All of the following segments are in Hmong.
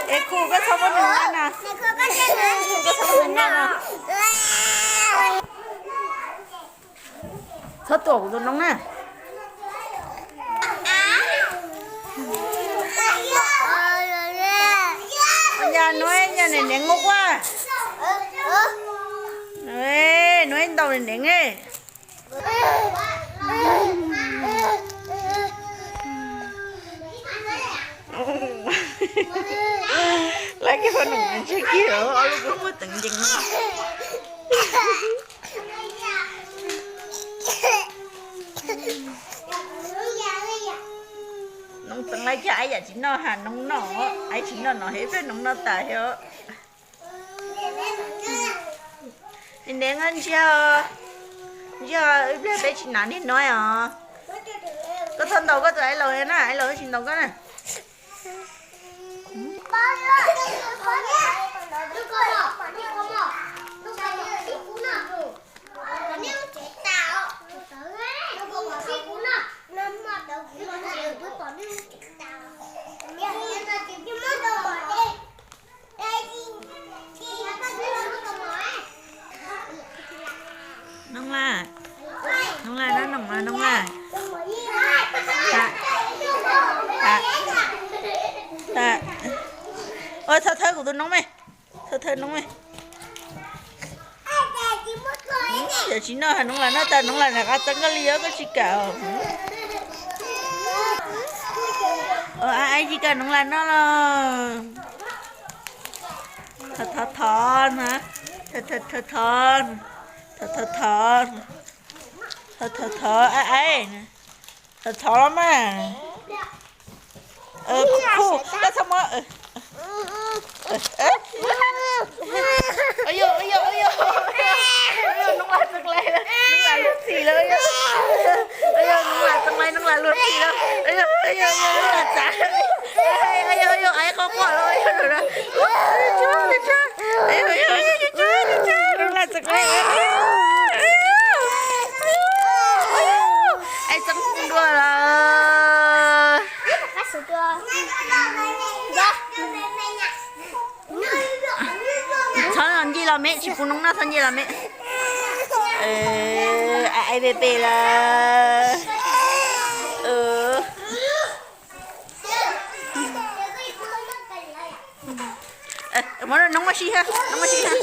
Es Khu, koj txhob muab nws noj na. Koj txhob muab nws noj na. Txhob tuam kuv tus noob na. Yog nuav yog niam neev ua quaj. Nuav ntaus niam neev. Lawv kiag poj niam ntshe kiag ob lub kua muag teev ncees no. Noov txeev lawv cov aiv yam tsis noj has noov noj, aiv tsis noj no ib pliag noov noj tas thiab. Niam neev, ntsiag, ntsiag ib pliag peb tsis hnav niag no os. Koj txhob ntaus koj tus aiv laus na, aiv laus tsis ntaus koj na. Noov Laj, Noov Laj, noov, noov Laj. Ua, thawb thawb kuv tus noob me, thawb thawb noob me. Yog tsis noj noov Laj noj tas noov Laj nram qab txeeb koj li os, koj tsis kam. Ua, aiv tsis kam noov Laj noj los. Thov thov na, thov thov, thov thov, thov thov, aiv, thov thov los mas. Khu, koj txhob muab. Noov Laj txeev lawv, noov Laj luag txim lawm. Noov Laj txeev lawv, noov Laj luag txim lawm. Noov Laj txav, aiv quaj quaj lawm. Noov Laj txeev lawv, aiv txeev dua lawm. Txhob nce los me, tsis pub noov noj, txhob nce los me. Aiv pem pem lawm. Muab noov mas sib hab, noov mas sib hab.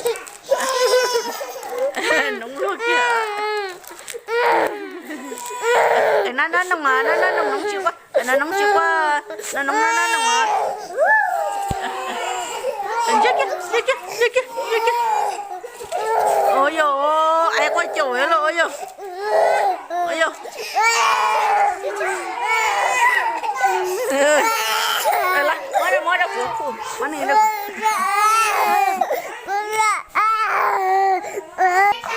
Noov luag kiag. Nab nab noog, nab nab noog, noov tsis quaj, nab noog tsis quaj, nab noog nab nab noog. Ua yog, aiv quaj caum lawm, ua yog. Ua yog. Muab rau kuv, muab nws rau kuv.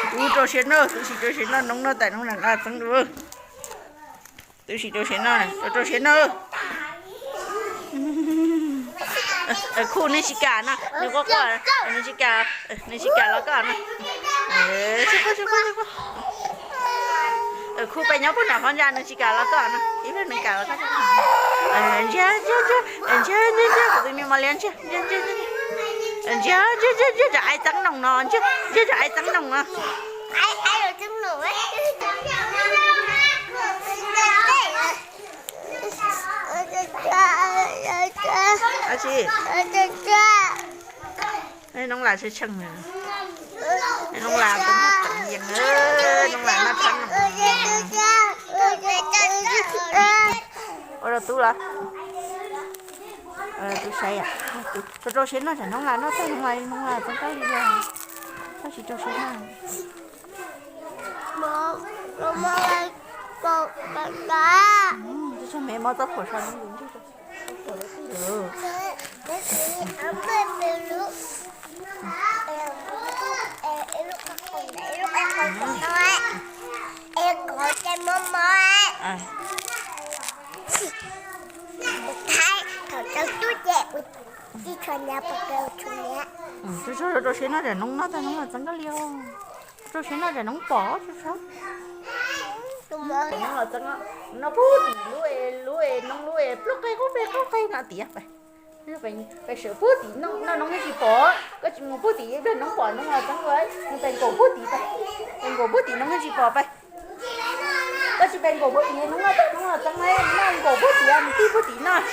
Kuv rau siav noj, kuv sim rau siav noj, noov noj tas noov nqa txeeb dua. Twb tsis rau siav noj, rau rau siav noj. Khu, nws tsis kam no, nws quaj quaj, nws tsis kam, nws tsis kam los koj no. Khu, peb nyob puag nram phab ntsa, nws tsis kam los koj no, ib pliag nws kam los koj. Ntsia, ntsia, ntsia, ntsia, ntsia, kuv tus me mos liab, ntsia, ntsia, ntsia, ntsia, ntsia, ntsia, cov aiv txeeb noog no, ntsia, ntsia, cov aiv txeeb noog no. Noov Laj tshee tshee, Noov Laj, Noov Laj noj tshab noog. Ua rau tub los? Tub saib, rau rau siav noj tsam Noov Laj noj tag, Noov Laj, Noov Laj txeev kab li los. Koj tsis rau siav noj. Txog me mob txob phuam so ntsis. Rau siav noj tsam Noov noj tag, Noov Laj txeev kab li os. Rau siav noj tsam Noov pom. Noov los txeev, noj pub tim lub, lub, Noov lub plaub qe qaub pe qaub qe no tiav pais. Pes sawv puag tim noj noob yeej tsis pom, koj tsis mus puag tim ib pliag noob pom noob los txeeb, mus pes nkaum puag tim, pes nkaum puag tim noob yeej tsis pom pes. Koj tsis pes nkaum puag tim noob, noob los txeeb, noj nkaum puag tim, mus tig puag tim noj.